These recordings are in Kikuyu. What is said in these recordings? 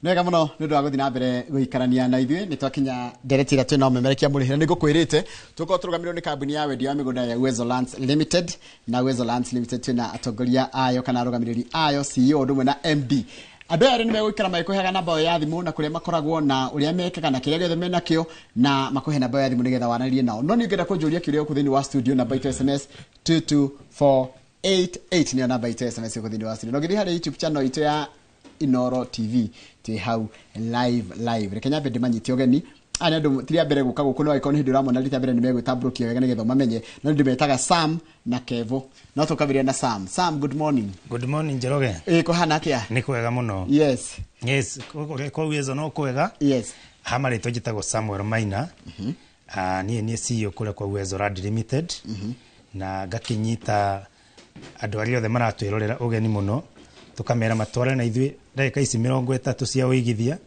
Nĩ wega mũno nĩ ũndũ wa gũthiĩ na mbere gũikarania na ithuĩ. Nĩ twakinya ndereti ĩrĩa twĩna ũmemerekia mũrĩhĩre. Nĩ ngũkwĩrĩte tũkorwo tũrũgamĩrĩirwo nĩ kambuni ya wendia wa mĩgũnda ya Uwezo Lands Limited, na Uwezo Lands Limited twĩna atongoria ayo kana arũgamĩrĩri ayo, CEO ũndũ ũmwe na MD. Andũ aya erĩ nĩ megũikara magĩkũheaga namba ĩyo ya thimũ na kũrĩa makoragwo na ũrĩa mekaga na kĩrĩa gĩothe menakĩo, na makũhe namba ĩyo ya thimũ nĩgetha waranĩrie nao. No niĩ ngenda kũnjũria kĩũria gũkũ thĩinĩ wa studio. Namba itũ SMS 22488 nĩyo namba itũ ya SMS gũkũ thĩinĩ wa studio. Na ũngĩthiĩ harĩa YouTube channel itũ ya Inoro TV, twĩ hau live live. Reke nyambe ndĩmanyite ũgeni. Aya nĩ andũ ti rĩa mbere gũka gũkũ, no angĩkorwo nĩ hĩndĩ ũramona rita mbere, nĩ megwĩtambũrũkia wega nĩgetha ũmamenye. No nĩ ndĩmetaga Sam na Kevo. No tũkambĩrĩria na Sam. Sam, good morning. Good morning, Njoroge. Ĩ kũhana atĩa? Nĩ kwega mũno. Yes, kwa Uwezo no kwega. Ha marĩtwa njĩtagwo Samuel Maina. Ah, niĩ CEO kũrĩa kwa Uwezo Land Limited, na ngakĩnyita andũ arĩa othe maratwĩrorera ũgeni mũno, tũkamera matware na ithuĩ ndagĩka ici 30 cia ũigithia,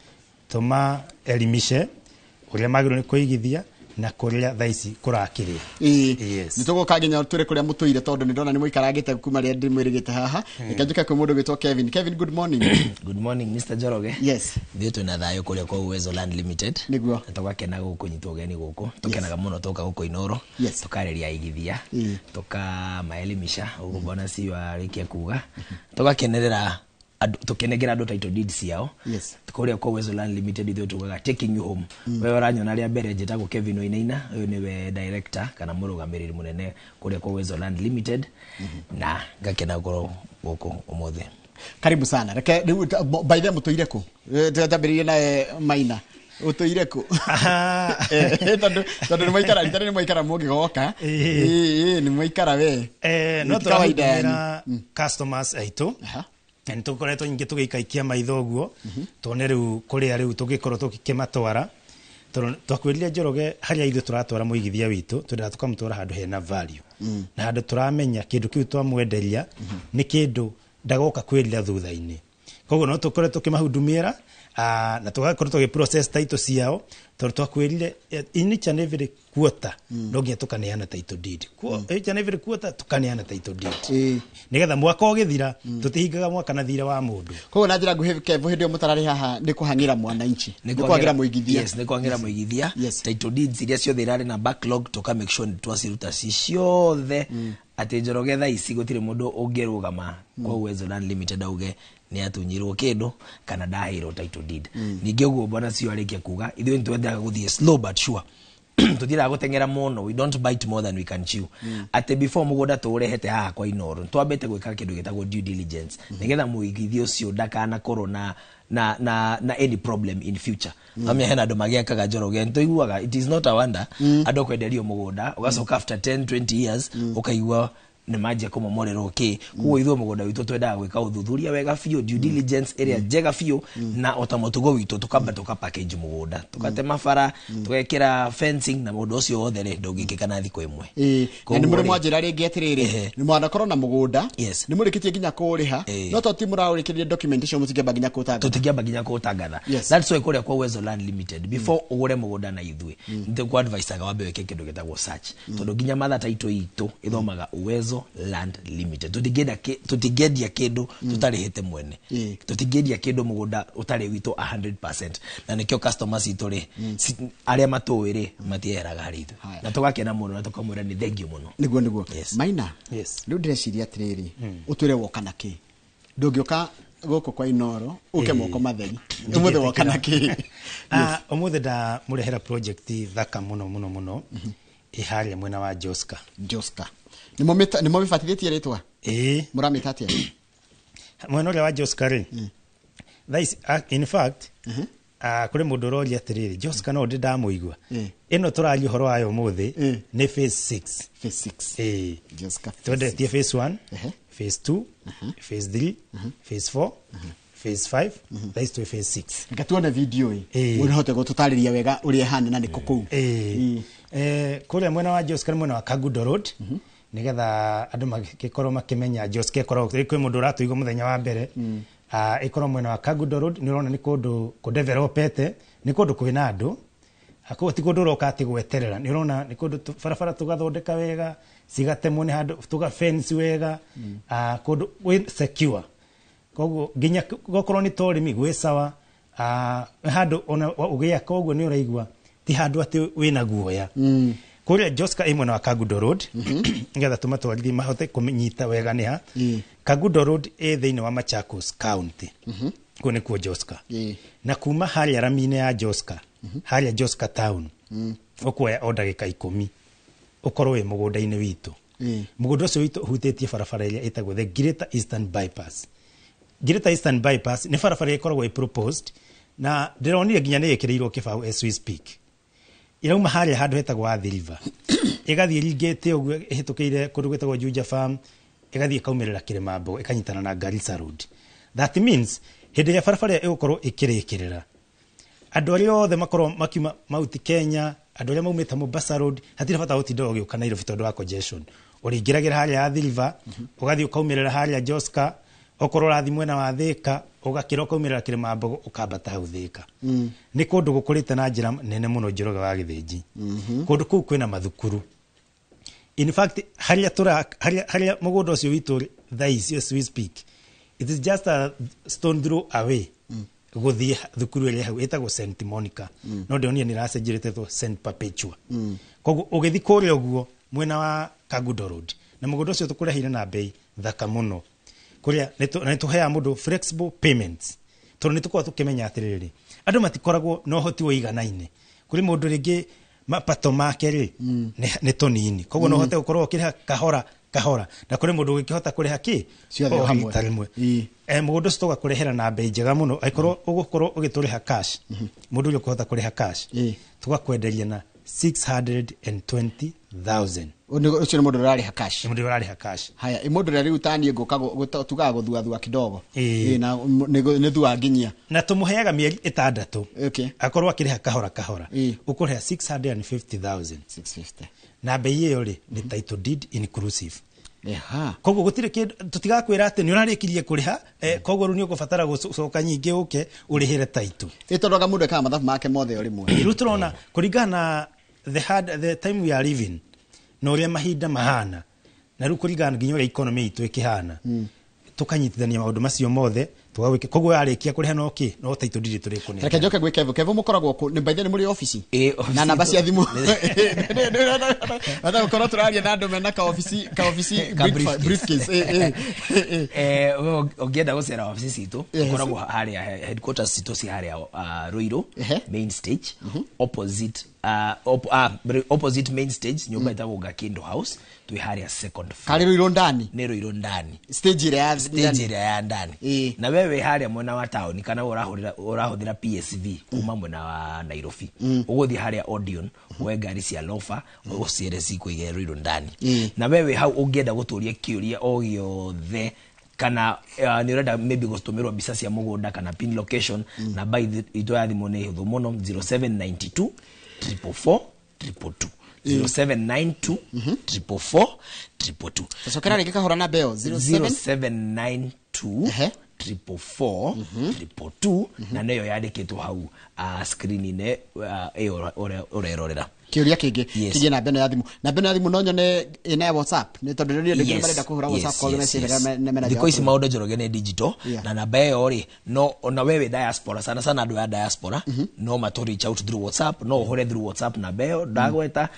tũma elimishe ũrĩa magĩrĩirwo nĩ kũigithia na kũrĩa thaa ici kũrakĩrĩa. Nĩ tũgũka nginya tũrĩ kũrĩa mũtũire, tondũ nĩ ndona nĩ mũikarangĩte kuma rĩrĩa ndĩmwĩrĩgĩte haha. Reke njũke kwĩ mũndũ ũgwĩtwo Kevin. Kevin, good morning. Good morning, Mr. Njoroge. Ithuĩ twĩna thayũ kũrĩa kwa Uwezo Land Limited. Na tũgakena gũkũnyitwo ũgeni gũkũ. Tũkenaga mũno tũka gũkũ Inoro. Tũkarĩria aigithia. Tũkamaelimisha ũguo bwana CEO arĩkia kuga. Tũgakenerera andũ, tũkĩnengera andũ title deeds ciao. Kũrĩa kwa Uwezo Land Limited ithuĩ tugaga taking you home. We ũranyona rĩa mbere, njĩtagwo Kevin Wainaina, ũyũ nĩwe director kana mũrũgamĩrĩri mũnene kũrĩa kwa Uwezo Land Limited, na ngakena gũkorwo gũkũ ũmũthĩ. Karibu sana. Reke rĩu by the way, mũtũire kũ? Twambĩrĩrie nawe Maina, ũtũire kũ? Tondũ nĩ mwaikara rita nĩ mwaikara mũngĩgoka. Ĩĩ, nĩ mwaikara we. No Ti kawaida yanyu. tũrahudumĩra customers aitũ. Na nĩ tũkoretwo nyingĩ tũgĩikaikia maitho ũguo tuone rĩu kũrĩa rĩu tũngĩkorwo tũkĩmatwara, tondũ twakwĩrire, Njoroge, harĩa ithuĩ tũratwara mũigithia witũ, twendaga tũkamũtwara handũ hena value na handũ tũramenya kĩndũ kĩu twamwenderia nĩ kĩndũ ndagoka kwĩrira thutha-inĩ. Koguo no tũkorwo tũkĩmahudumiĩra na tũgakorwo tũgĩ process title ciao, tondũ twakwĩrire in each and every quarter no nginya tũkaneana title deed. Each and every quarter tũkaneana title deed nĩgetha mwaka ũgĩthira tũtihingaga mwaka na thirĩ wa mũndũ. Koguo na njĩra nguhĩ, Kevo, hĩndĩ ĩyo mũtararĩ haha nĩ kũhang'ĩra mwananchi, nĩ kwagĩra mũigithia. Yes, nĩ kwangĩra mũigithia. Title deeds iria ciothe irarĩ na backlog, tũka make sure nĩ twaciruta ci ciothe, atĩ Njoroge thaa ici gũtirĩ mũndũ ũngĩrũgama kwa Uwezo Land Limited auge nĩ atunyirwo kĩndũ kana ndaheirwo title deed. Ningĩ ũguo bwana cio arĩkia kuga, ithuĩ nĩ twendaga gũthiĩ slow but sure, tũthiĩraga gũteng'era mũno. We don't bite more than we can chew. Atĩ before mũgũnda tũũrehete haha kwa Inoro, twambĩte gwĩka kĩndũ gĩtagwo due diligence, nĩgetha mũigithia ũcio ndakanakorwo na any problem in future. Amenya hena andũ magĩakaga, Njoroge, nĩtũiguaga it is not a wonder andũ kwenderio mũgũnda, ũgacoka after 10 20 years ũkaigua nĩ manjia kũmomorerwo kĩ. Koguo ithuĩ mũgũnda witũ twendaga gwĩka ũthuthuria wega biũ, due diligence ĩrĩa njega biũ, na ota mũtugo witũ tũkamba tũka package mũgũnda, tũgatema bara, tũgekĩra fencing, na mũndũ ũcio wothe rĩ ndũngĩkĩka na thikũ ĩmwe. Ĩĩ, na nĩ Koguo mũrĩ rĩ, mwanjĩra rĩngĩ atĩrĩrĩ, nĩ mwanakorwo na mũgũnda, nĩ mũrĩkĩtie nginya kũũrĩha, no to ti mũraũrĩkĩria documentation, mũtingĩamba nginya kũũtangatha. Tũtingĩamba nginya kũũtangatha. That's why kũrĩa kwa Uwezo Land Limited, before ũgũre mũgũnda na ithuĩ, nĩtũkũ-advisaga wambe wĩke kĩndũ gĩtagwo search, tondũ nginya mother title itũ ĩthomaga Uwezo Land Limited. Tũtingĩendia kĩndũ tũtarĩhĩte mwene. Tũtingĩendia kĩndũ mũgũnda ũtarĩ witũ 100%, na nĩkĩo customers itũ rĩ, arĩa matũĩ rĩ, matieheraga harĩ ithuĩ. Haya. Na tũgakena mũno na tũkamwĩra nĩ thank you mũno. Nĩguo. Maina, rĩu ndĩreciria atĩrĩrĩ, ũtwĩre woka na kĩ. Ndũngĩũka gũkũ kwa Inoro ũke moko matheri. Ũmũthĩ woka na kĩ? Ah, ũmũthĩ ndamũrehera project thaka mũno mũno mũno ĩ harĩa mwena wa Joska. Joska, nĩmo mĩbatithĩtie rĩtwa? Ĩĩ. Mũramĩta atĩa? Mwena ũrĩa wa Joska rĩ, thaa ici, in fact, kũrĩ mũndũ ũroria atĩrĩrĩ, Joska no ndĩ ndamũigua. Ĩno tũraria ũhoro wayo ũmũthĩ nĩ phase 6. Phase 6. Ĩĩ. Joska phase. Twendetie phase 1, phase 2, phase 3, phase 4, phase 5, thaa ici twĩ phase 6. Reke tuone video ĩ, ũhote gũtũtarĩria wega ũrĩa ĩhana na nĩkũ kũu. Ĩĩ. Kũrĩa mwena wa Joska nĩ mwena wa Kangundo Road, nĩgetha andũ magĩkorwo makĩmenya Joska ĩkoragwo kwĩ mũndũ ũratũigua mũthenya wa mbere. Ah, ĩkorwo mwena wa Kangundo Road. Nĩ ũrona nĩ kũndũ kũdevelopete, nĩ kũndũ kwĩna andũ. Koguo ti kũndũ ũroka atĩ gweterera. Nĩ ũrona nĩ kũndũ barabara tũgathondeka wega, cigatemwo, nĩ handũ tũga fence wega. Ah, kũndũ gwĩ secure, koguo nginya gokorwo nĩ ta ũrĩmi gwĩ sawa. Handũ ona ũgĩaka ũguo nĩ ũraigua ti handũ atĩ wĩna guoya. Kũrĩa Joska ĩ mwena wa Kangundo Road, nĩgetha tũmatwarithie mahote kũnyita wega nĩ ha. Kangundo Road ĩ thĩinĩ wa Machakos County. Kũu nĩkuo Joska. Na kuma harĩa rami-inĩ ya Joska, harĩa Joska town, ũkuoya o ndagĩka 10 ũkorwo wĩ mũgũnda-inĩ witũ. Mũgũnda ũcio witũ ũhutĩtie barabara ĩrĩa ĩtagwo the Greater Eastern Bypass. Greater Eastern Bypass nĩ barabara ĩkoragwo ĩ proposed, na ndĩronire nginya nĩ ĩkĩrĩirwo kĩbaũ as we speak. Irauma harĩa handũ hetagwo Athi River, ĩgathiĩ ĩringĩte ũguo ĩhĩtũkĩire kũndũ gwĩtagwo Juja Farm, ĩgathiĩ ĩkaumĩrĩra Kĩrĩmambogo, ĩkanyitana na Garissa Road. That means hĩndĩ ĩrĩa barabara ĩyo ĩgũkorwo ĩkĩrĩkĩrĩra, andũ arĩa othe makorwo makiuma Mount Kenya, andũ arĩa maumĩte Mombasa Road, hatirĩ bata gũtinda ũgĩũka Nairobi tondũ wa congestion. Ũrĩingĩragĩra harĩa Athi River, ũgathiĩ ũkaumĩrĩra harĩa Joska, okorwo ũrathiĩ mwena wa Thika, ũgakĩra ũkaumĩrĩra Kĩrĩmambogo, ũkambata hau Thika. Nĩ kũndũ gũkũrĩte na njĩra nene mũno Njoroge wa Gĩthĩnji. Kũndũ kũu kwĩna mathukuru. In fact, harĩa tũra harĩa mũgũnda ũcio witũ ũrĩ thaa ici as we speak, it is just a stone throw away gũthiĩ thukuru ĩrĩa hau ĩtagwo St Monica, no ndĩronire nĩ ĩracenjirie ĩtetwo St Perpetua. Koguo ũgĩthiĩ kũrĩa ũguo mwena wa Kangundo Road, na mũgũnda ũcio tũkũrehire na bei thaka mũno, kũrĩa nĩ tũheaga mũndũ flexible payments, tondũ nĩ tũkoragwo tũkĩmenya atĩrĩrĩ, andũ matikoragwo na ũhoti ũiganaine. Kũrĩ mũndũ rĩngĩ mapato make rĩ nĩ tũnini, koguo no ũhote gũkorwo ũkĩrĩha kahora kahora, na kũrĩ mũndũ ũngĩkĩhota kũrĩha kĩ Ciothe o hamwe. Rita rĩmwe. Mũgũnda ũcio tũgakũrehera na bei njega mũno. Angĩkorwo ũgũkorwo ũgĩtũrĩha cash, mũndũ ũrĩa ũkũhota kũrĩha cash, tũgakwenderia na 620,000. Ũcio nĩ mũndũ ũrarĩha cash? Nĩ mũndũ ũrarĩha cash. Haya, ĩ mũndũ ũrĩa rĩu taniĩ ngũka tugaga gũthuathua kidogo. Ĩ, na nĩ thua nginyia. Na tũmũheaga mĩeri 6. Akorwo akĩrĩha kahora kahora, ũkũrĩha 650,000. 650. Na bei ĩyo rĩ nĩ title deed inclusive. Koguo gũtirĩ kĩndũ tũtigakwĩra atĩ nĩ ũrarĩkirie kũrĩha, koguo rĩu nĩ ũkũbatara gũcoka nyingĩ ũke ũrĩhĩre title. Ĩ tondũ anga mũndũ ekaga mathabu make mothe o rĩmwe. Rĩu tũrona kũringana na the time we are living, na ũrĩa mahinda mahana, na rĩu kũringana nginya ũrĩa economy itũ ĩkĩhana, tũkanyitithania maũndũ macio mothe tũgagwĩka. Koguo warĩkia kũrĩha no kĩ no title deed tũrĩkũnengera. Reke njoke gwĩ Kevo. Kevo, mũkoragwo kũ? Nĩ by the way, nĩ mũrĩ ofici? Ĩ, ofici Na namba itũ. cia thimũ. Nataka gũkorwo tũraria na andũ mena kaofici, kaofici Ka briefcase. Briefcase. Ĩ, ĩ, ĩ. We ũngĩenda gũcera wabici citũ, ũkoragwo harĩa headquarters citũ ci harĩa Ruiru, main stage, opposite opposite main stage, nyũmba ĩtagwo Gakindo House, twĩ harĩa second floor. Karĩ Ruiru ndani? Nĩ Ruiru ndani. Stage ĩrĩa ya stage ndani. ĩrĩa ya ndani. Na we wĩ harĩa mwena wa taũni, kana we ũrahũthĩra PSV kuma mwena wa Nairobi, ũgũthiĩ harĩa Odeon, woe ngari cia lofa, ũciere cikũige Ruiru ndani. Na we wĩ hau ũngĩenda gũtũria kĩũria o gĩothe, kana nĩ ũrenda maybe gũtũmĩrwo mbica cia mũgũnda kana pin location, namba itũ ya thimũ nĩ hũthũ mũno, 0792 444 222, 0792 444 222. Tũcokera rĩngĩ kahora namba ĩyo, 07 0792 444 222, na nĩyo yandĩkĩtwo hau screen-inĩ ĩyo ũrerorera. Kĩũria kĩngĩ Yes. kĩgiĩ namba ĩno ya thimũ, namba ĩno ya thimũ no nyone ĩna ya WhatsApp, nĩ tondũ rĩrĩa andũ aingĩ marenda kũhũra WhatsApp call, message arĩa mena Thikũ ici maũndũ, Njoroge, nĩ digital. Na namba ĩyo rĩ, no ona we wĩ diaspora, sana sana andũ a diaspora no matũ reach out through WhatsApp, no ũhũre through WhatsApp namba ĩyo ndagweta,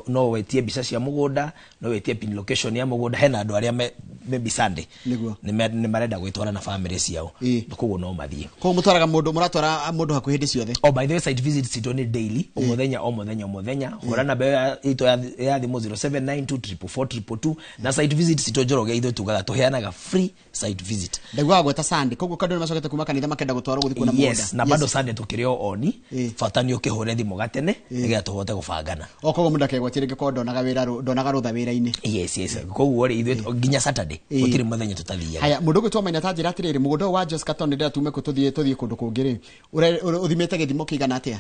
no wetie mbica cia mũgũnda, no wetie pin location ya mũgũnda. Hena andũ arĩa maybe Sunday nĩ marenda gwĩtwara na family ciao, koguo no mathiĩ. Koguo mũtwaraga mũndũ, mũratwara mũndũ hakuhĩ hĩndĩ ciothe? Oh, by the way, site visit citũ nĩ daily, o mũthenya, o mũthenya, o mũthenya. Hũra namba ĩyo itũ ya thimũ, 0792 444 222, na site visit citũ, Njoroge, ithuĩ tugaga tũheanaga free site visit. Ndaiguaga gweta Sunday, koguo andũ nĩ macokete kuma kanitha makenda gũtwarwo gũthiĩ kuona mũgũnda. Yes, na bado Sunday tũkĩrĩ o oni. Bata nĩ ũkĩhũre thimũ gatene nĩgetha tũhote gũbangana. O koguo mũndũ akegwatia rĩngĩ korwo ndonaga wĩra ndonaga rũtha wĩra-inĩ. Yes, koguo rĩ, ithuĩ nginya Saturday gũtirĩ mũthenya tũtathiaga. Haya, mũndũ ũgwĩtwo Maina ta njĩra atĩrĩrĩ, mũgũnda ũyũ wa Jessica, tondũ nĩndĩrenda tume kũ tũthiĩ kũndũ kũngĩ rĩ, ũthimĩte gĩthimo kĩigana atĩa?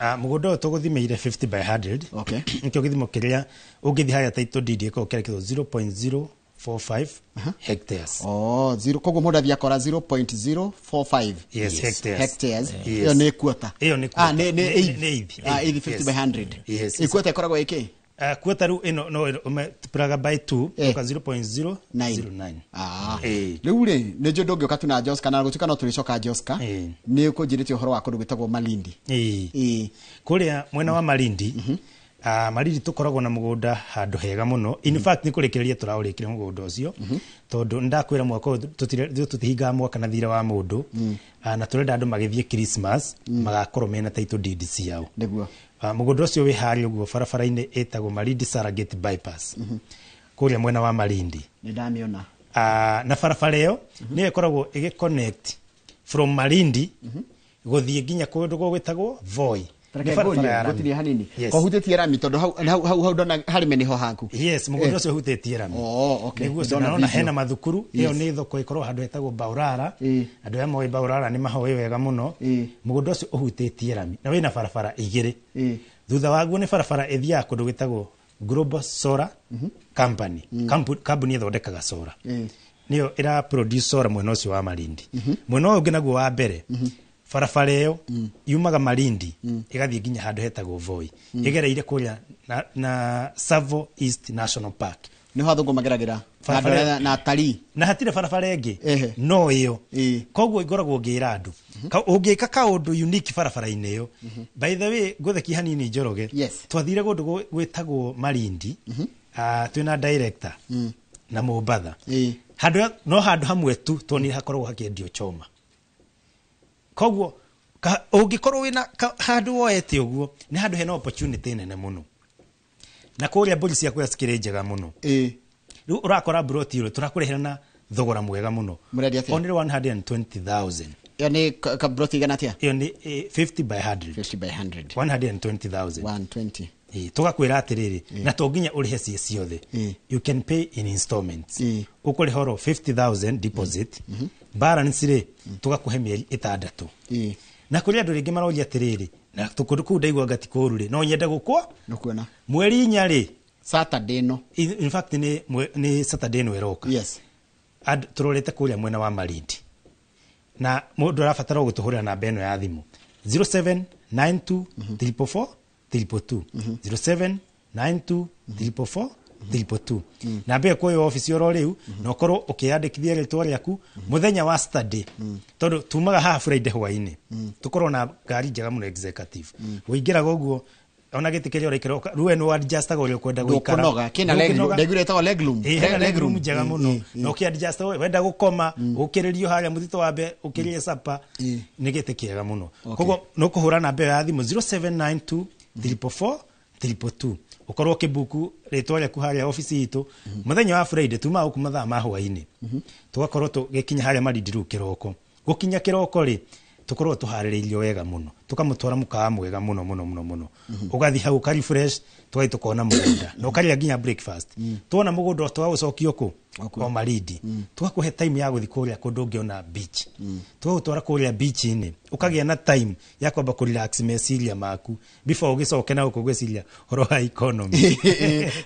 Mũgũnda ũyũ tũgũthimĩire 50 by 100. Nĩkĩo gĩthimo kĩrĩa ũngĩthiĩ harĩa title deed ĩkoragwo kĩandĩkĩtwo 0.045 hectares. Oh, zero, koguo mũndũ athiĩ akora 0.045 Yes, hectares. hectares. Yes. Ĩyo nĩ quarter? Ĩyo nĩ Ah, quarter. nĩ Nĩ eighth. nĩ eighth. Ah, eighth, 50 by 100. Yes. Ĩ quarter ĩkoragwo ĩkĩ? Quarter rĩu ĩno no ũmultiplaga by 2 ũka 0.009. Ah. Rĩu rĩ nĩ njũ ndũngĩũka tu na Joska na gũtuĩka no tũrĩcoka Joska, nĩ ũkũnjĩrĩte ũhoro wa kũndũ gwĩtagwo Malindi. Kũrĩa mwena wa Malindi, Malindi tũkoragwo na mũgũnda handũ hega mũno. In fact, nĩ kũrĩkĩrĩria tũraũrĩkire mũgũnda ũcio, tondũ nĩndakwĩra mwaka ũyũ tũtihingaga mwaka na thirĩ wa mũndũ. Na tũrenda andũ magĩthiĩ Christmas magakorwo mena title deed ciao. Nĩguo. Mũgũnda ũcio wĩ harĩa ũguo barabara-inĩ ĩtagwo Malindi Saragate Bypass, kũrĩa mwena wa Malindi. Nĩ ndamĩona. Na barabara ĩyo nĩyo ĩkoragwo ĩgĩ-connect from Malindi gũthiĩ nginya kũndũ gwĩtagwo Voi. Reke Nĩ barabara ngũrie, ya rami. ngũtinie hanini. Yes. Kũhutĩtie rami tondũ hau hau hau hau ndona harĩme nĩho haku. Yes, mũgũnda ũcio ũhutĩtie rami. Oh, okay. Nĩguo ũcio Ndona naona video. hena mathukuru. Ĩyo nĩ thoko ĩkoragwo handũ hetagwo Baurara. Andũ arĩa moĩ Baurara nĩ mahoĩ wega mũno. Mũgũnda ũcio ũhutĩtie rami na wĩna barabara igĩrĩ. Thutha waguo nĩ barabara ĩthiaga kũndũ gwĩtagwo Global Solar Company. Kambuni ĩthondekaga solar. Nĩyo ĩra produce solar mwena ũcio wa Malindi. Mwena ũyũ ũngĩ naguo wa mbere, barabara ĩyo yumaga Malindi ĩgathiĩ nginya handũ hetagwo Voi, ĩgereire kũrĩa na Tsavo East National Park. Nĩho athũngũ mageragĩra na Barabara- andũ arĩa- na atarii. Na hatirĩ barabara ĩngĩ no ĩyo. Koguo ngoragwo ngĩra andũ, ũngĩka kaũndũ unique barabara-inĩ ĩyo. By the way, ngũthekia hanini, Njoroge. Twathire kũndũ gwĩtagwo Malindi, twĩna director na Mombatha. Handũ no handũ hamwe tu tuonire hakoragwo hakĩendio choma. Koguo ũngĩkorwo wĩna handũ woete ũguo, nĩ handũ hena opportunity nene mũno, na kũrĩa mbũri ciaku cikĩrĩ njega mũno. Rĩu ũrakora broti ĩyo tũrakũrĩhĩra na thogora mwega mũno. Mũrendia atĩa? Only 120,000. Ĩyo nĩ kabroti igana atĩa? Ĩyo nĩ 50 by 100. 50 by 100. 120,000. 120. Tũgakwĩra atĩrĩrĩ, na to nginya ũrĩhe ciĩ ciothe. You can pay in installments. Ũkũrĩha oro 50,000 deposit, balance rĩ tũgakũhe mĩeri 6. Na kũrĩ andũ rĩngĩ maroria atĩrĩrĩ, na kũndũ kũu ndaigua ngati kũũru rĩ, no nyende gũkwo Nĩkuona. mweri 4 rĩ. Saturday ĩno. In fact, nĩ Saturday ĩno ĩroka. Tũrorete kũrĩa mwena wa Malindi, na mũndũ arabatara gũtũhũrĩra namba ĩno ya thimũ, 0792 444 222, 0792 444 222. Namba ĩyo kuoyo obici oro rĩu, na ũkorwo ũkĩyandĩkithia rĩtwa rĩaku mũthenya wa Saturday, tondũ tumaga haha Friday hwaĩ-inĩ. Tũkorwo na ngari njega mũno, executive, ũingĩraga ũguo ona gĩtĩ kĩrĩa ũraikara rĩu we nĩ adjustaga ũrĩa ũkwenda gũikara. Ndũkũnoga. Kĩna leg room. Ndũkũnoga. Ndaiguire ĩtagwo leg room. Hena leg room njega mũno. Na ũkĩ-adjust we wenda gũkoma, ũkĩrĩrio harĩa mũtitũ wambe ũkĩrĩe sapa. Nĩ gĩtĩ kĩega mũno. Koguo no kũhũra namba ĩyo ya thimũ, 0792 444 222, ũkorwo ũkĩbuku rĩtwa rĩaku harĩa obici itũ. Mũthenya wa Friday tumaga gũkũ mathaa ma hwaĩ-inĩ, tũgakorwo tũgĩkinya harĩa Malindi rĩu kĩroko. Gũkinya kĩroko rĩ, tũkorwo tũharĩrĩirio wega mũno, tũkamũtwara mũkawa mwega mũno mũno mũno mũno. Ũgathiĩ hau ũka refresh, tũgathiĩ tũkona mũgũnda na ũkarĩa nginya breakfast. Tuona mũgũnda tũgagũcokia kũ o Malindi, tũgakũhe time ya gũthiĩ kũrĩa kũndũ ũngĩona beach. Tũgagũtwara kũrĩa beach-inĩ, ũkagĩa na time ya kwamba kũ relax meciria maku before ũgĩcoke na gũkũ gwĩciria ũhoro wa economy.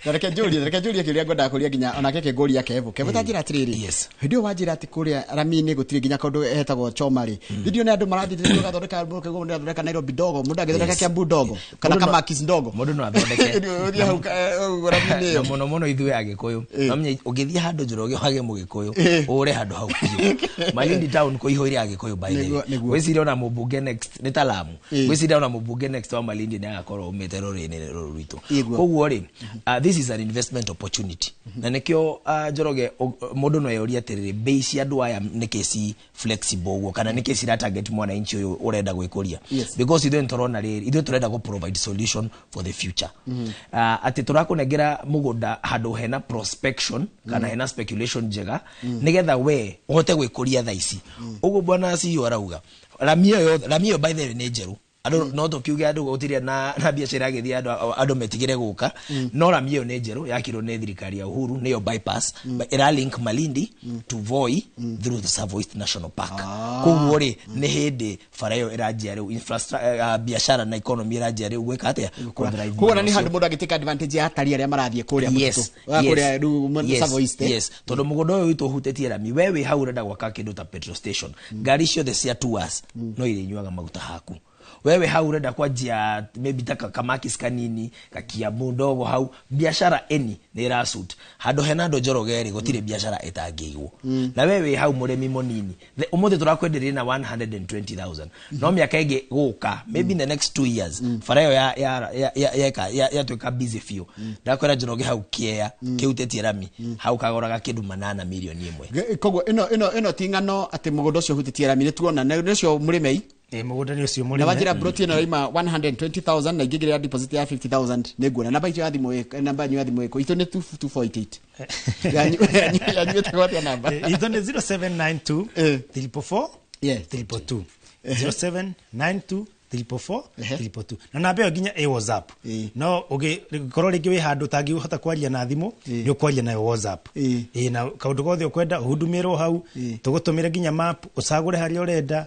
Na reke njũrie kĩũria ngwendaga kũria nginya onake kĩngũria Kevo. Kevo, ta njĩra atĩrĩrĩ, hĩndĩ ĩyo wanjĩra atĩ kũrĩa rami-inĩ gũtirĩ nginya kaũndũ hetagwo choma rĩ, ndio nĩ andũ marathiĩ gathondeka mũndũ athondeka Nairobi ndogo, mũndũ agĩthondeka Kiambu ndogo kana Kamakis ndogo. Mũndũ no athondeke. Ũthiĩ hau ũguo rami-inĩ Na ĩyo. mũno mũno ithuĩ Agĩkũyũ. Nomenya ũngĩthiĩ handũ Njoroge wage Mũgĩkũyũ, ũre handũ hau biũ. Malindi town kũihũire Agĩkũyũ, by the way. Nĩguo. Gwĩciria ona mũmbunge next nĩ ta Lamu. Gwĩciria ona mũmbunge next wa Malindi nĩ agakorwo umĩte rũrĩrĩ rũrũ rwitũ. Koguo rĩ, this is an investment opportunity, na nĩkĩo Njoroge, mũndũ no eyũrie atĩrĩrĩ, bei cia andũ aya nĩkĩ ci flexible ũguo, kana nĩkĩ cira target mwananchi ũyũ ũrenda gwĩkũria? Because ithuĩ nĩtũrona rĩrĩ, ithuĩ tũrenda gũ provide solution for the future, atĩ tũrakũnengera mũgũnda handũ hena prospection kana hena speculation njega, nĩgetha we ũhote gwĩkũria thaa ici. Ũguo bwana CEO arauga, rami ĩyo yothe, rami ĩyo by the way nĩ njerũ. Andũ no tũkiuge andũ gũtirĩ na biacara ĩragĩthiĩ, andũ metigĩre gũka, no rami ĩyo nĩ njerũ, yakirwo nĩ thirikari ya Uhuru, nĩyo bypass. Ĩra link Malindi to Voi through the Tsavo East National Park. Koguo rĩ, nĩ hĩndĩ bara ĩyo ĩranjia rĩu, biacara na economy ĩranjia rĩu gwĩka atĩa? Kũ-thrive Koguo na mwena nĩ ũcio. handũ mũndũ angĩtake advantage ya atarii arĩa marathiĩ kũrĩa mũtitũ. Wa kũrĩa rĩu Tsavo East, eh? Yes, tondũ mũgũnda ũyũ witũ ũhutĩtie rami, we wĩ hau ũrenda gwaka kĩndũ ta petrol station, ngari ciothe cia tours no irĩnyuaga maguta haku. Wewe hau urenda kwanjia maybe ta kamakis kanini kakiambu ndogo hau biashara eni nĩ ĩrasuit handũ hena andũ Njoroge rĩ gũtirĩ biashara ĩtangĩigwo. Na wewe hau mũrĩmi mũnini, ũmũthĩ tũrakwenderia na 120,000, no mĩaka ĩngĩ gũka, maybe in the next 2 years, bara ĩyo yatuĩka busy biũ, ndakwĩra Njoroge hau kĩea kĩhutĩtie rami hau kagoraga kĩndũ 8 mirioni. Koguo ĩno ti ng'ano atĩ mũgũnda ũcio ũhutĩtie rami nĩ tuona nĩ ũcio mũrĩmei. Ĩ, mũgũnda nĩ ũcio Na mũrĩme. Wanjĩra plot ĩno yaima 120,000 na ingĩgĩrĩra deposit ya 50,000 nĩ nguona namba itũ ya thimũ namba yanyu ya thimũ ĩkũ? Itũ nĩ 2488, yanyu ĩtagwo atĩa namba? Itũ nĩ 0792 444 222, 0792 444 222, na namba ĩyo nginya ĩ WhatsApp. No ũgĩkorwo rĩngĩ wĩ handũ ũtangĩhota kwaria na thimũ, nĩ ũkwaria nayo WhatsApp. Ĩ, na kaũndũ gothe ũkwenda ũhudumĩrwo hau, tũgũtũmĩre nginya map ũcagũre harĩa ũrenda,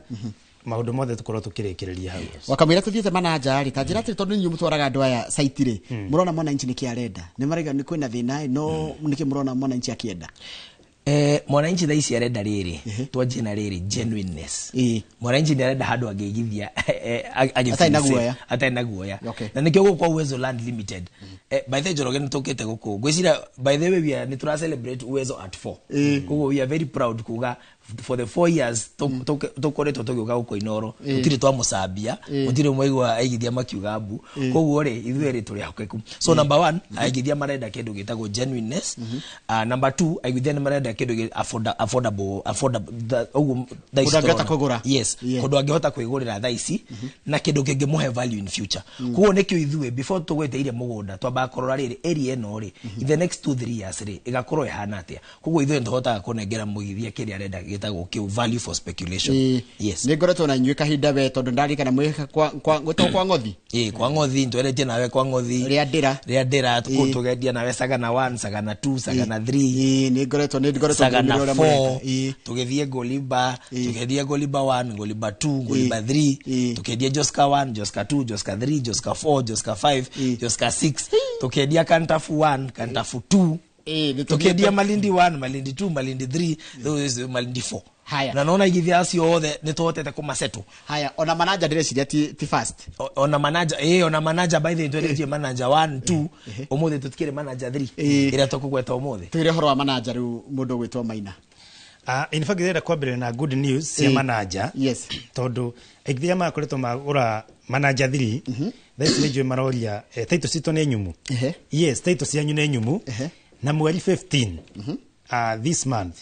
maũndũ mothe tũkorwo tũkĩrĩkĩrĩria hau. Wakamwĩra tũthiĩte mananja rĩ, ta njĩra atĩrĩ, tondũ inyuĩ mũtwaraga andũ aya site rĩ, mũrona mwananchi nĩkĩ arenda? Nĩ maraiga nĩ kwĩna thĩna, no nĩkĩ mũrona mwananchi akĩenda? Mwananchi thaa ici arenda rĩrĩ, twanjie na rĩrĩ, genuineness. Mwananchi nĩ arenda handũ angĩigithia Atarĩ na guoya. Atarĩ na guoya. Na nĩkĩo gũkũ kwa Uwezo Land Limited, by the way, Njoroge, nĩ tũkĩte gũkũ, ngwĩciria by the way we are, nĩ tũra celebrate Uwezo at 4. Koguo we are very proud kuga for the 4 years tũkoretwo tũgĩũka gũkũ Inoro, tũtirĩ twamũcambia, mũtirĩ mwaigua aigithia makiuga mbu. Koguo rĩ, ithuĩ rĩ tũrĩ ahokeku. So number one, aigithia marenda kĩndũ gĩtagwo genuineness. Number two, aigithia nĩ marenda kĩndũ affordable, ũguo thaa ici Mũndũ angĩhota tũrona. kũgũra. Yes. Kũndũ angĩhota kwĩgũrĩra thaa ici na kĩndũ kĩngĩmũhe value in future. Koguo nĩkĩo ithuĩ before tũgwĩtĩire mũgũnda twambaga kũrora rĩrĩ, area ĩno rĩ, in the next 2-3 years rĩ, ĩgakorwo ĩhana atĩa. Koguo ithuĩ nĩtũhotaga kũnengera mũigithia kĩrĩa arenda gĩtagwo kĩu value for speculation. Yes. Nĩ ngoretwo na inyuĩ kahinda we, tondũ ndarikana mwĩ gwĩtagwo kwa Ng'othi. Ĩ, kwa Ng'othi ntweretie nawe kwa Ng'othi. Rĩa ndĩra. Rĩa ndĩra kũu tũgendia nawe Sagana 1, Sagana 2, Sagana 3. Ĩ, nĩ ngoretwo Sagana ngĩmĩrora ũrĩa 4. mũreka. Ĩ. Tũgĩthiĩ Ngoliba, tũkĩendia Ngoliba 1, Ngoliba 2, Ngoliba 3. Tũkĩendia Joska 1, Joska 2, Joska 3, Joska 4, Joska 5, Joska 6, tũkĩendia Kantafu 1, Kantafu 2. Ĩ, nĩ Tũkĩendia Malindi 1, Malindi 2, Malindi 3, rĩu Malindi 4. Haya. Na nona igithia acio othe nĩ tũhotete kũmasettle. Haya, ona manaja ndĩreciria ti fast. Ona manaja, ona manaja, by the way, twendetie manaja 1, 2, ũmũthĩ tũtikĩrĩ manaja 3 ĩrĩa tũkũgweta ũmũthĩ. Tũgĩre ũhoro wa manaja rĩu, mũndũ ũgwĩtwo Maina. In fact, ndĩrenda kwambĩrĩria na good news cia manaja, tondũ aigithia makoretwo magũra manaja 3, thaa ici nĩ njũĩ maroria title citũ nĩ nyumu. Yes, title cianyu nĩ nyumu. Na mweri 15, this month,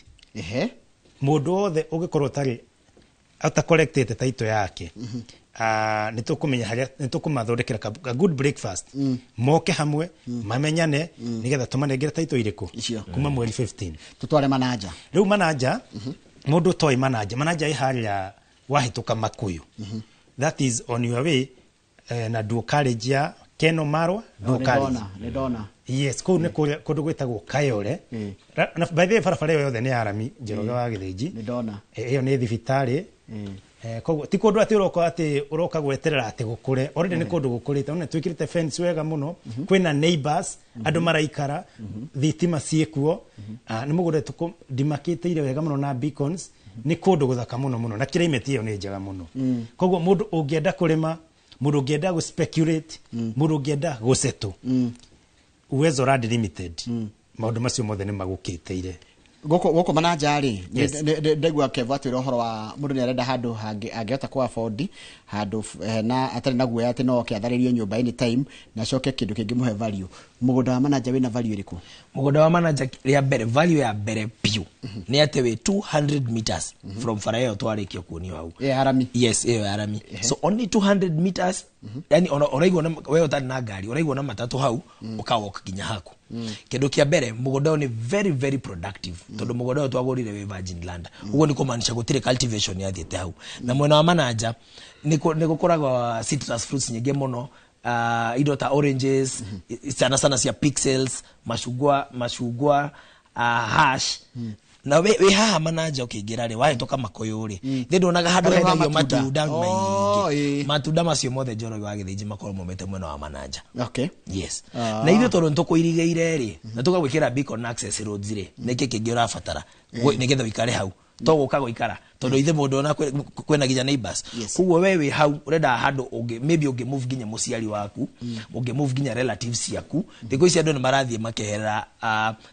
mũndũ wothe ũngĩkorwo ũtarĩ atakorektĩte title yake, nĩ tũkũmenya harĩa nĩ tũkũmathondekera ka good breakfast, moke hamwe mamenyane nĩgetha tũmanengere title irĩkũ. Icio. Kuma mweri 15. Tũtware manaja. Rĩu manaja, mũndũ ũtoĩ manaja, manaja ĩ harĩa wahĩtũka Makuyu, that is on your way, na dual carriage ya Keno Marwa dual Nĩ carriage. ndona, nĩ ndona. Yes, kũu nĩ kũrĩa kũndũ gwĩtagwo Kayore. Na by the way, barabara ĩyo yothe nĩ ya rami, Njoroge wa Gĩthĩnji. Nĩ ndona. Ĩyo nĩ thibitarĩ. Koguo ti kũndũ atĩ ũroka atĩ ũroka gweterera atĩ gũkũre, already nĩ kũndũ gũkũrĩte. Ona twĩkĩrĩte fence wega mũno, kwĩna neighbors, andũ maraikara, thitima ciĩkuo. Ah, nĩ mũgũnda ndimakĩtĩire wega mũno na beacons, nĩ kũndũ gũthaka mũno mũno, na climate ĩyo nĩ njega mũno. Koguo mũndũ ũngĩenda kũrĩma, mũndũ ũngĩenda gũ speculate, mũndũ ũngĩenda gũsettle, Uwezo Land Limited maũndũ macio mothe nĩ magũkĩtĩire. Gũkũ manaja rĩ, Yes. ndaigua Kevo atwĩra ũhoro wa mũndũ nĩ arenda handũ angĩhota kũ afford handũ na atarĩ na guoya atĩ no oke atharĩrio nyũmba anytime na acoke kĩndũ kĩngĩmũhe value. Mũgũnda wa manaja wĩna value ĩrĩkũ? Mũgũnda wa manaja, rĩa mbere, value ya mbere biũ nĩ atĩ wĩ 200 meters from bara ĩyo twarĩkia kuonio hau. Ĩ arami? Yes, ĩyo ya rami. So only 200 meters, yani ona ũraigua na wewe ũtarĩ na ngari, ũraigua na matatũ hau ũkawalk nginya haku. Kĩndũ kĩa mbere, mũgũnda ũyũ nĩ very very productive, tondũ mũgũnda ũyũ twagũrire wĩ virgin land. Ũguo nĩ kũmaanisha gũtirĩ cultivation yathiĩte hau. Na mwena wa manaja nĩ gũkoragwo citrus fruits nyingĩ mũno, indo ta oranges, sana sana cia pixels, macungwa, hash. Na we haha manaja ũkĩingĩra rĩ, wahĩtũka Makũyũ rĩ, thĩ nduonaga handũ Harĩa ha hendagio matunda. matunda Oh, maingĩ. ĩ. Matunda macio mothe, Njoroge wa Gĩthĩnji, makorwo maumĩte mwena wa manaja. Yes. Na ithuĩ tondũ nĩtũkũirigĩire rĩ, na tũgagwĩkĩra beacon access roads rĩ, nĩkĩ kĩngĩ ũrabatara nĩgetha ũikare hau? To gũka gũikara. Tondu ithe mundu ona kwena nginya neighbors. Koguo we wi hau urenda handu ungi maybe ungi move nginya muciari waku, ungi move nginya relatives ciaku. Thiku ici andu ni marathie makeherera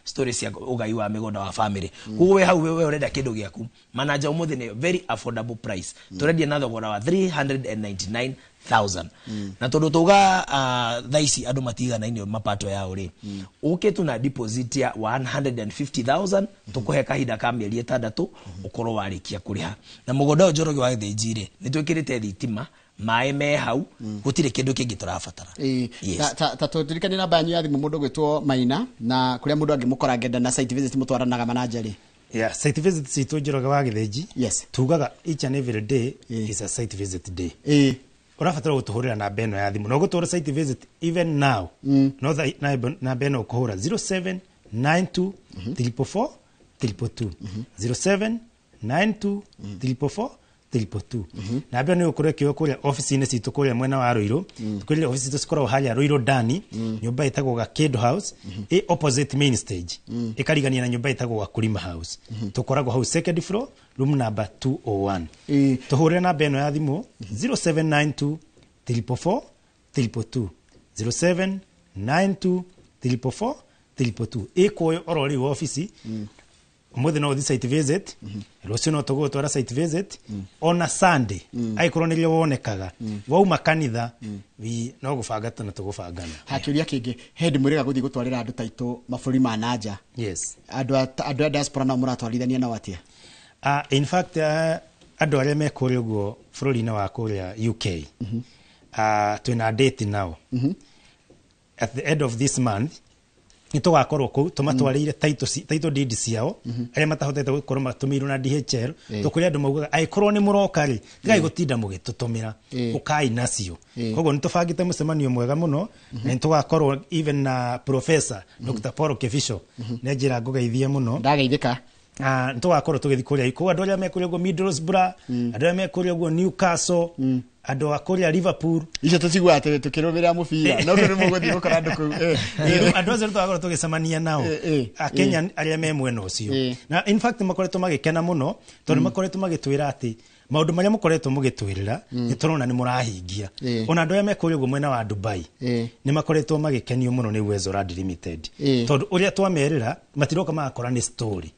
stories cia ugai wa migunda wa family. Koguo we hau we urenda kindu giaku. Manager umuthi ni very affordable price. Turendia na thogora wa 399,000. Na tondu tuga thaa ici andu matiganaine mapato yao ri, uke tu na deposit ya 150,000 tukuhe kahinda ka mĩeri 6 ukorwo warikia kuriha. Na mũgũnda ũyũ Njoroge wa Gĩthĩnji rĩ, nĩ twĩkĩrĩte thitima, maĩ me hau, gũtirĩ kĩndũ kĩngĩ tũrabatara. Yes. Ta tũririkanie namba yanyu ya thimũ mũndũ gwĩtwo Maina na kũrĩa mũndũ angĩmũkora ngenda na site visit mũtwaranaga manager rĩ. Yeah, site visit citũ Njoroge wa Gĩthĩnji. Yes. Tugaga each and every day is a site visit day. Ũrabatara gũtũhũrĩra namba ĩno ya thimũ na ũgũtũhũra site visit even now. No namba ĩno ũkũhũra 0792 444 222 0792 444 222. Namba ĩno nĩ ũgũkorwo ĩkĩoywo kũrĩa ofici-inĩ citũ kũrĩa mwena wa Ruiru. Tũkwĩrire ofici citũ cikoragwo harĩa Ruiru Ndani, nyũmba ĩtagwo Gakĩndũ House, ĩ opposite main stage, ĩkarigania na nyũmba ĩtagwo Wakulima House. Tũkoragwo hau second floor, room number 201. Tũhũrĩre namba ĩno ya thimũ 0792 444 222 0792 444 222. Ĩkuoywo oro rĩu ofici. Umuthi no uthi site visit, rucio no tugutwara site visit ona Sunday aikorwo nĩrĩo wonekaga wauma kanitha no gũbanga na tũgũbangana. Hakĩũria kĩngĩ he ndĩ mwĩrĩga gũthiĩ gũtwarĩra andũ taitũ mabũrũri ma nanja. Yes. Andũ a diaspora nao mũratwarithania nao atĩa? In fact andũ arĩa me kũrĩa ũguo bũrũri-inĩ wa kũrĩa UK, twĩna date nao at the end of this month nĩ tũgakorwo kũu tũmatwarĩire title deed ciao arĩa matahotete gũkorwo matũmĩirwo na DHL. Tũkũrĩa andũ maugaga angĩkorwo nĩ mũroka rĩ, tigai gũtinda mũgĩtũtũmĩra, ũkai nacio. Koguo nĩ tũbangĩte mũcemanio mwega mũno na nĩ tũgakorwo even na Professor Dr. Paul Kibicho nĩ njĩra ngũgeithie mũno. Ndageithĩka. Nĩ tũgakorwo tũgĩthiĩ kũrĩa kũu andũ arĩa me kũrĩa ũguo Middlesbrough, andũ arĩa me kũrĩa ũguo Newcastle, andũ a kũrĩa Liverpool. Icio tũciguaga tũkĩrũmĩrĩra mũbira no nĩ mũgũthiĩ gũkora andũ kũu. Andũ acio tũgakorwo tũgĩcemania nao Akenya arĩa me mwena ũcio. Na in fact makoretwo magĩkena mũno tondũ makoretwo magĩtwĩra atĩ maũndũ marĩa mũkoretwo mũgĩtwĩrĩra nĩ tũrona nĩ mũrahingia. Ona andũ arĩa me kũrĩa ũguo mwena wa Dubai nĩ makoretwo magĩkenio mũno nĩ Uwezo Land Limited tondũ ũrĩa twamerĩra matiroka magakora nĩ story.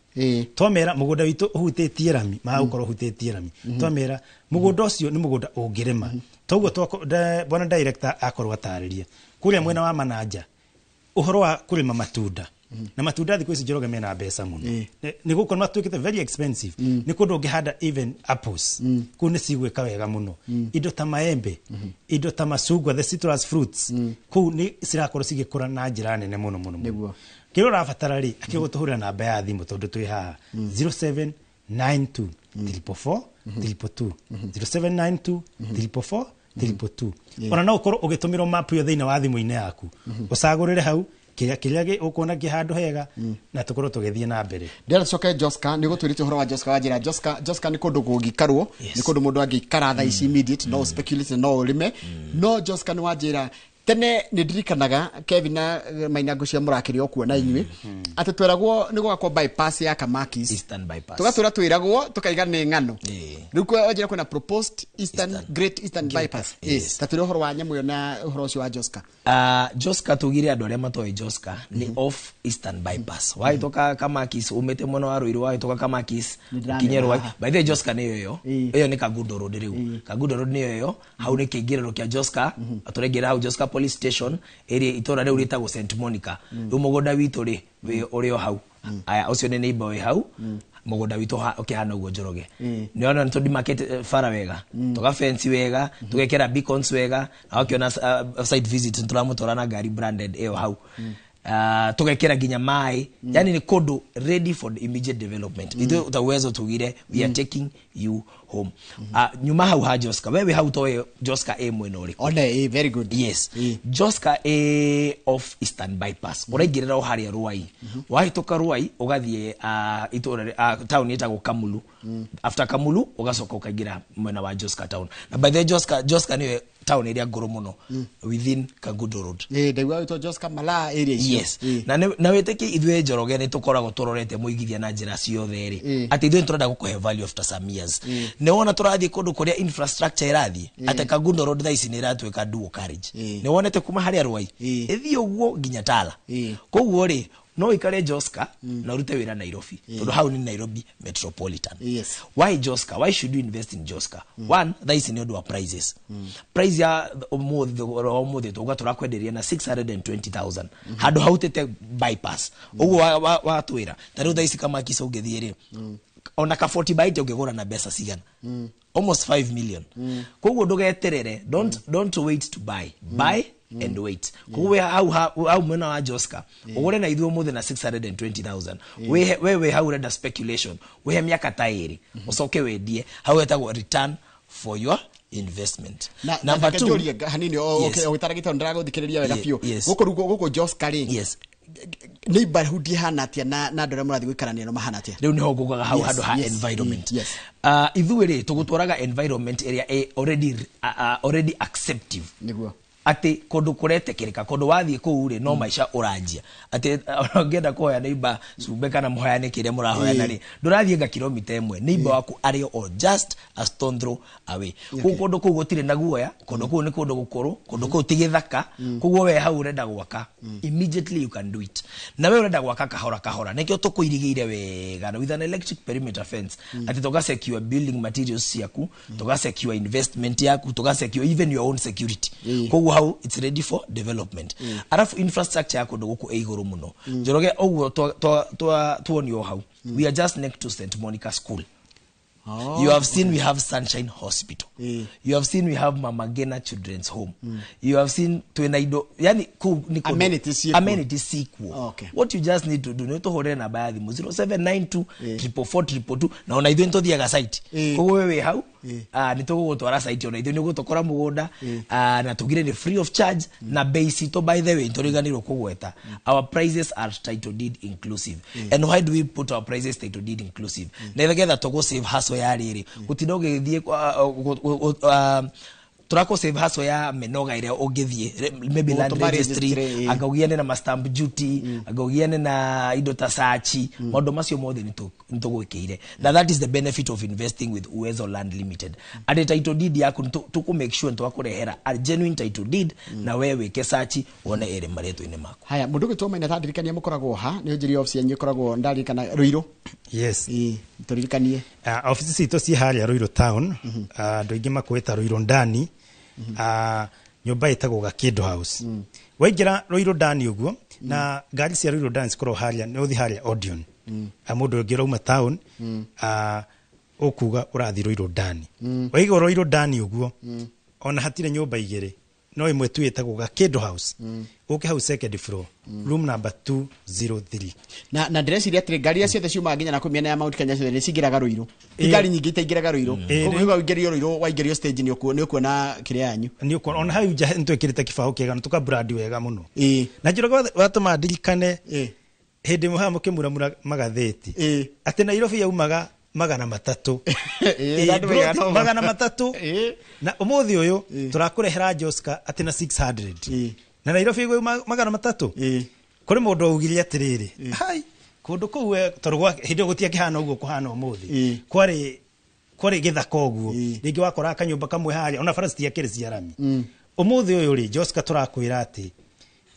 Twamera mũgũnda witũ ũhutĩtie rami, magũkorwo ũhutĩtie rami. Twamera mũgũnda ũcio nĩ mũgũnda ũngĩrĩma. Toguo bwana director akorwo atarĩria kũrĩa mwena wa Manaja ũhoro wa kũrĩma matunda. Na matunda thikũ ici Njoroge mena mbeca mũno. Nĩ gũkorwo matuĩkĩte very expensive. Nĩ kũndũ ũngĩhanda even apples. Kũu nĩ cigwĩka wega mũno. Indo ta maembe, indo ta macungwa, the citrus fruits. Kũu nĩ cirakorwo cigĩkũra na njĩra nene mũno mũno mũno. Kĩrĩa ũrabatara rĩ, akĩgũtũhũrĩra namba ya thimũ tondũ twĩ haha 0792 444 222 0792 444 222. Ona no ũkorwo ũgĩtũmĩrwo map ĩyo thĩinĩ wa thimũ-inĩ yaku. Ũcagũrĩre hau kĩrĩa ũkuona kĩ handũ hega na tũkorwo tũgĩthiĩ na mbere. Ndĩrenda tũcoke Joska, nĩ ũgũtwĩrĩte ũhoro wa Joska wa njĩra Joska. Joska nĩ kũndũ kũngĩikarwo, nĩ kũndũ mũndũ angĩikara thaa ici immediate, no speculate no ũrĩme. No Joska nĩ wa njĩra tene nĩ ndirikanaga Kevin na Maina ngũcia mũrakĩrĩ o kuo na inyuĩ atĩ tweragwo nĩ gwakwo bypass ya Kamakis, Eastern bypass. Tũgatũra twĩragwo tũkaiga nĩ ng'ano. Rĩu wanjĩra kwĩna proposed Eastern Great Eastern Bypass. Ta twĩre ũhoro wa nyamũ ĩyo na ũhoro ũcio wa Joska. Joska tugire andũ arĩa matoĩ Joska nĩ off Eastern bypass. Wahĩtũka Kamakis umĩte mwena wa Ruiru, wahĩtũka Kamakis ũkinye Ruai. By the way Joska nĩyo ĩyo. Ĩyo nĩ Kangundo Road rĩu. Kangundo Road nĩyo ĩyo. Hau nĩ kĩingĩrĩro kĩa Joska. Tũraingĩra hau Joska Police Station ĩrĩa itũra rĩu rĩtagwo St Monica. Rĩu mũgũnda witũ rĩ ũrĩ o hau. Aya ũcio nĩ neighbor wĩ hau. Mũgũnda witũ ũkĩhana ũguo Njoroge. Nĩ ona nĩtũdimakĩte bara wega, tũga fence wega, tũgekĩra beacons wega, na wakĩona site visit nĩtũramũtwara na ngari branded ĩyo hau. Tũgekĩra nginya maĩ. Yani nĩ kũndũ ready for immediate development. Ithuĩ ta Uwezo tugire we are taking you home. Nyuma hau ha Joska, wewe hau toĩ Joska ĩ mwena ũrĩkũ? One, very good. Yes. Joska ĩ off Eastern bypass. Ũraingĩrĩra o harĩa Ruai. Wahĩtũka Ruai ũgathiĩ itũra town ĩtagwo Kamulu. After Kamulu ũgacoka ũkaingĩra mwena wa Joska town. Na by the way Joska nĩyo town ĩrĩa ngũrũ mũno within Kangundo Road. Ndaigua wĩtwo Joska Malaa area icio. Yes. Na wĩtĩkie ithuĩ Njoroge nĩ tũkoragwo tũrorete mũigithia na njĩra ciothe rĩ, atĩ ithuĩ nĩ tũrenda gũkũhe value after some years. Nĩ wona tũrathiĩ kũndũ kũrĩa infrastructure ĩrathiĩ, atĩ Kangundo Road thaa ici nĩ ĩratuĩka dual carriage. Nĩ wonete kuma harĩa Rwai ĩthiĩ ũguo nginya Tala. Koguo rĩ, no ũikare Joska na ũrute wĩra Nairobi, tondũ hau nĩ Nairobi Metropolitan. Why Joska? Why should you invest in Joska? One, thaa ici nĩ ũndũ wa prices. Price ya ũmũthĩ, thogora wa ũmũthĩ tũga tũrakwenderia na 620,000 handũ hautĩte bypass ũguo watwĩra. Ta rĩu thaa ici Kamakisa ũngĩthiĩ rĩ, ona ka 40 by 80 ũngĩgũra na mbeca cigana? Almost 5 million. Koguo ndũgeterere, don't wait to buy, buy and wait. Koguo we hau mwena wa Joska ũgũre na ithuĩ ũmũthĩ na 620,000. We wĩ hau ũrenda speculation, wĩhe mĩaka ta 2 ũcoke wendie. Hau hetagwo return for your investment. Na Number na two. njorie hanini o Yes. okay, ũgĩtara gĩtaro ndĩragũthikĩrĩria wega biũ. Gũkũ rĩu gũkũ Joska rĩ, neighborhood ihana atĩa, na andũ arĩa mũrathiĩ gũikarania nao mahana atĩa? Rĩu nĩho ngũkaga hau, handũ ha environment. Ithuĩ rĩ, tũgũtwaraga environment ĩrĩa ĩ already acceptive, atĩ kũndũ kũretĩkĩrĩka, kũndũ wathiĩ kũu rĩ, no maica ũranjia, atĩ ona ũngĩenda kũhoya neighbor cumbe kana mũhoyane kĩrĩa mũrahoyana rĩ, ndũrathiĩ nga kilomita 1, neighbor waku arĩ o just a stone throw away. Kũu kũndũ kũu gũtirĩ na guoya, kũndũ kũu nĩ kũndũ gũkũrũ, kũndũ kũu ti gĩthaka. Koguo we hau ũrenda gwaka, immediately you can do it. Na we ũrenda gwaka kahora kahora, nĩkĩo tũkũirigĩire wega na with an electric perimeter fence, atĩ tũga secure building materials ciaku, tũga secure investment yaku, tũga secure even your own security. Koguo hau it's ready for development. Arafu infrastructure ya kũndũ gũkũ ĩ igũrũ mũno. Njoroge ũguo tuonio hau, we are just next to St Monica School. You have seen we have Sunshine Hospital. You have seen we have Mama Gena Children's Home. You have seen twina indo, yani kũu nĩ kũndũ- Amenities ciĩkuo. Amenities ciĩkuo. What you just need to do nĩ tũhũrĩre namba ya thimũ 0792 444 222, na ona ithuĩ nĩ tũthiaga site. Koguo we wĩ hau, nĩ tũgũgũtwara site, ona ithuĩ nĩ ũgũtũkora mũgũnda, na tugire nĩ free of charge. Na bei citũ, by the way, tũriganĩirwo kũgweta, our prices are title deed inclusive. And why do we put our prices title deed inclusive? Nĩgetha tũgũ save hassle ya rĩrĩ gũtinda ũgĩthiĩ tũrakũ save hassle ya mĩnoga ĩrĩa ũngĩthiĩ maybe land Gũtũma registry, registry, anga ũgiane na ma stamp duty, anga ũgiane na indo ta sachi. Maũndũ macio mothe nĩ tũgwĩkĩire, na that is the benefit of investing with Uwezo Land Limited, atĩ title deed yaku nĩ tũkũ make sure nĩ twakũrehera a genuine title deed, na we wĩke search wone ĩrĩ marĩtwa-inĩ maku. Haya, mũndũ ũgĩtwo Maina, tandirikania mũkoragwo ha? Nĩ ũnjĩrie office yanyu ĩkoragwo, ndarikana Ruiru. Yes. Tũririkanie. Ofici citũ ciĩ harĩa Ruiru town. Andũ aingĩ makwĩta Ruiru ndani. Nyũmba ĩtagwo Gakĩndũ House. Waingĩra Ruiru ndani ũguo, na ngari cia Ruiru ndani cikoragwo harĩa, nĩ ũthiĩ harĩa Odeon. Mũndũ ũngĩ ũrauma town, ũkuga ũrathiĩ Ruiru ndani. Waigua Ruiru ndani ũguo, ona hatirĩ nyũmba igĩrĩ, no ĩmwe tu ĩtagwo Gakĩndũ House. Ũke hau second floor, room number 203. Na ndĩreciria atĩrĩ, ngari iria ciothe ciumaga nginya na kũu mĩena ya Mount Kenya ciothe nĩ cingĩraga Ruiru. Ti ngari nyingĩ itaingĩraga Ruiru. Koguo rĩu waingĩrio Ruiru, waingĩrio stage, nĩ ũkuona kĩrĩa yanyu. Nĩ ũkuona ona hau nja nĩ twĩkĩrĩte kĩbaũ kĩega na tũka brand wega mũno. Na njũraga watũma ndirikane hĩndĩ ĩmwe haha mũkĩmuramura magathĩti atĩ Nairobi yaumaga 300. Na andũ maigana Ploti ũguo. 300. Na ũmũthĩ ũyũ tũrakũrehera Joska atĩ na 600. Na Nairobi ĩgũima 300. Kũrĩ mũndũ augire atĩrĩrĩ, hai kũndũ kũu we, tondũ hĩndĩ ĩyo gũtiakĩhana ũguo kũhana ũmũthĩ. Kwarĩ gĩthaka ũguo, rĩngĩ wakoraga kanyũmba kamwe harĩa, ona bara citiakĩrĩ cia rami. Ũmũthĩ ũyũ rĩ, Joska tũrakwĩra atĩ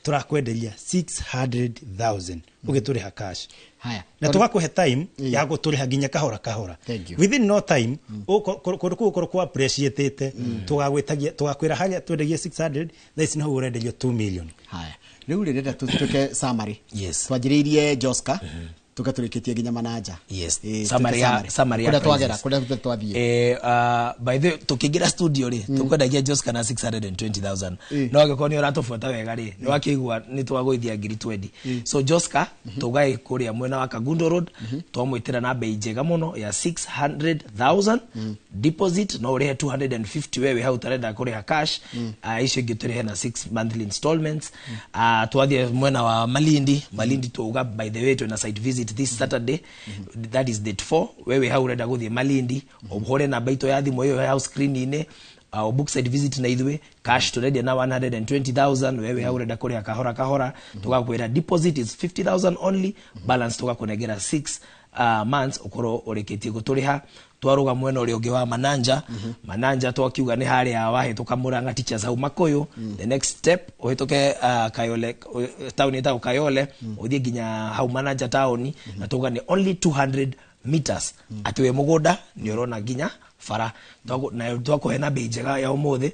tũrakwenderia 600,000 ũgĩtũrĩha cash. Haya. Na tũgakũhe time ya gũtũrĩha nginya kahora kahora. Thank you. Within no time kũndũ kũu ũkorwo kwa appreciate, tũgagwĩtagia tũgakwĩra harĩa twendagia 600, thaa ici nĩho ũrenderio 2 million. Haya, rĩu rĩ, ndĩrenda tũtuĩke summary. Yes. Twanjĩrĩirie Joska, tũgatũrĩkĩtie nginya Mananja. Yes. Summary Summary ya kũrĩa twagera, prices. kũrĩa twathiĩ. By the way, tukĩingĩra studio rĩ, tũkwendagia Joska na 620,000. No angĩkorwo nĩ ũratũbuata wega rĩ, nĩ wakĩigua nĩ twagũithia ngiri 20. So Joska tũgaĩ kũrĩa mwena wa Kangundo Road, twamwĩtĩra na bei njega mũno ya 600,000. Deposit no ũrĩhe 250 wewe hau ũtarenda kũrĩha cash. Icio ingĩ tũrĩhe na 6 monthly installments. Twathiĩ mwena wa Malindi. Malindi twauga, by the way, twĩna site visit this Saturday, that is date 4. Wewe hau ũrenda gũthiĩ Malindi, ũhũre namba itũ ya thimũ ĩyo hau screen-inĩ. Book site visit na ithuĩ cash tũrendia na 120,000. Wewe hau ũrenda kũrĩha kahora kahora, tũgakwĩra deposit is 50,000 only, balance tũgakũnengera 6 months ũkorwo ũrĩkĩtie gũtũrĩha. Twarũga mwena ũrĩa ũngĩ wa Mananja. Mananja twakiuga nĩ harĩa wahĩtũka Murang'a Teachers hau Makuyu, the next step ũhĩtũke Kayole, town ĩtagwo Kayole, ũthiĩ nginya hau Mananja town, na tuga nĩ only 200 meters atĩ wĩ mũgũnda nĩ ũrona nginya bara. Na twakũhe na bei njega ya ũmũthĩ,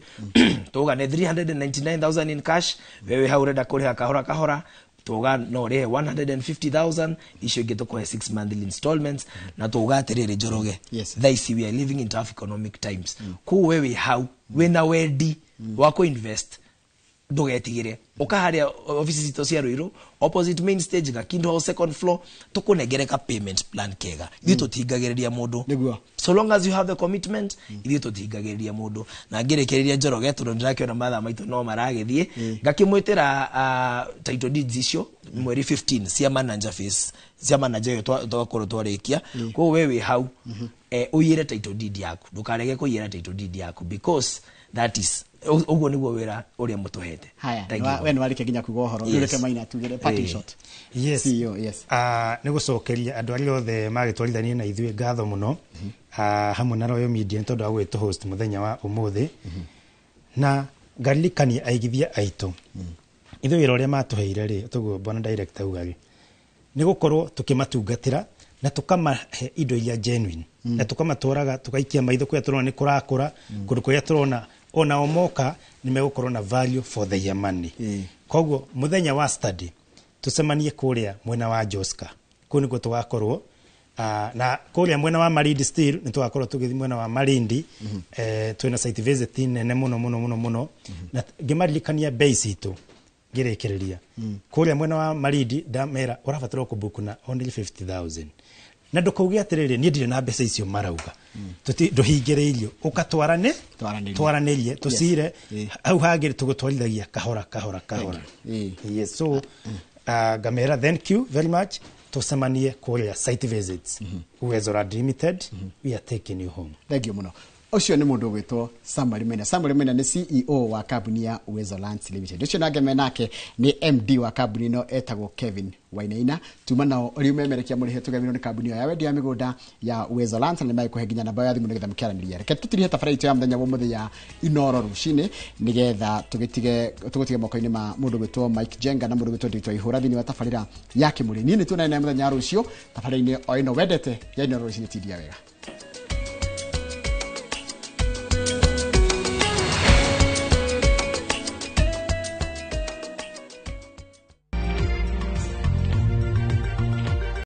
tuga nĩ 399,000 in cash. Wewe hau ũrenda kũrĩha kahora kahora, tuga no ũrĩhe 150,000, icio ingĩ tũkũhe 6 monthly installments. Na tuga atĩrĩrĩ, Njoroge, thaa ici we are living in tough economic times. Koguo we wĩ hau wĩna wendi wa kũ-invest, ndũgetigĩre, ũka harĩa ofici citũ cia Ruiru, opposite main stage, Gakindo House, second floor, tũkũnengere ka payment plan kega. Ithuĩ tũtingagĩrĩria mũndũ. So long as you have the commitment, ithuĩ tũtingagĩrĩria mũndũ. Na ngĩrĩkĩrĩria, Njoroge, tondũ ndĩrakĩona mathaa maitũ no maragĩthiĩ, ngakĩmwĩtĩra title deeds icio mweri 15 cia Manager face, cia manager ĩyo twakorwo twarĩkia. Koguo we wĩ hau, ũiyĩre title deed yaku, ndũkarege kũiyĩra title deed yaku, because that is ũguo nĩguo wĩra ũrĩa mũtũhete. Haya. Thank you. We nĩ warĩkia nginya kuga ũhoro. Rĩu reke Maina tugĩre parting shot. Yes. CEO, yes. Nĩ gũcokeria andũ arĩa othe magĩtwarithania na ithuĩ ngatho mũno, hamwe na Royal Media nĩ tondũ wa gũgĩtũ host mũthenya wa ũmũthĩ, na ngaririkania aigithia aitũ ithuĩ wĩra ũrĩa matũheire rĩ, tũguo bwana director auga rĩ, nĩ gũkorwo tũkĩmatungatĩra na tũkamahe indo iria genuine, na tũkamatwaraga tũgaikia maitho kũrĩa tũrona nĩ kũrakũra, kũndũ kũrĩa tũrona onao moka nĩ megũkorwo na value for their money. Koguo mũthenya wa study tũcemanie kũrĩa mwena wa Joska, kũu nĩkuo tũgakorwo. Na kũrĩa mwena wa Malindi still nĩ tũgakorwo tũgĩthiĩ mwena wa Malindi. Twĩna site visit nene mũno mũno mũno mũno, na ngĩmaririkania bei citũ ngĩrĩkĩrĩria kũrĩa mwena wa Malindi, ndamera ũrabatara kũbook na only 50,000, na ndũkauge atĩrĩrĩ, niĩ ndirĩ na mbeca icio marauga. Ndũhingĩrĩirio, ũkatwarane. Twaranĩrie. Twaranĩrie tũcire. Hau hangĩ tũgũtwarithagia kahora kahora kahora. Yes, so ngamera thank you very much, tũcemanie kũrĩa site visits. Uwezo Land Limited, we are taking you home. Thank you mũno. Ũcio nĩ mũndũ ũgwĩtwo Samuel Maina. Samuel Maina nĩ CEO wa kambuni ya Uwezo Lands Limited. Ũcio nake menake nĩ MD wa kambuni ĩno etagwo Kevin Wainaina. Tuma nao rĩu memerekia mũrĩhe tũgemirwo nĩ kambuni ĩyo ya wendia wa mĩgũnda ya Uwezo Lands, na nĩmagĩkũhe nginya namba ya thimũ nĩgetha mũkĩaranĩria. Reke tũtirihe tabarĩra itũ ya mũthenya wa ũmũthĩ ya Inoro rũcinĩ, nĩgetha tũgĩtige tũgũtige moko-inĩ ma mũndũ ũgwĩtwo Mike Jenga na mũndũ ũgwĩtwo Ndito Ihũra thĩinĩ wa tabarĩra ya Kĩmũrĩ. Niĩ nĩ tuonane mũthenya wa rũciũ tabarĩra-inĩ o ĩno wendete ya Inoro rũcinĩ. Tindia wega.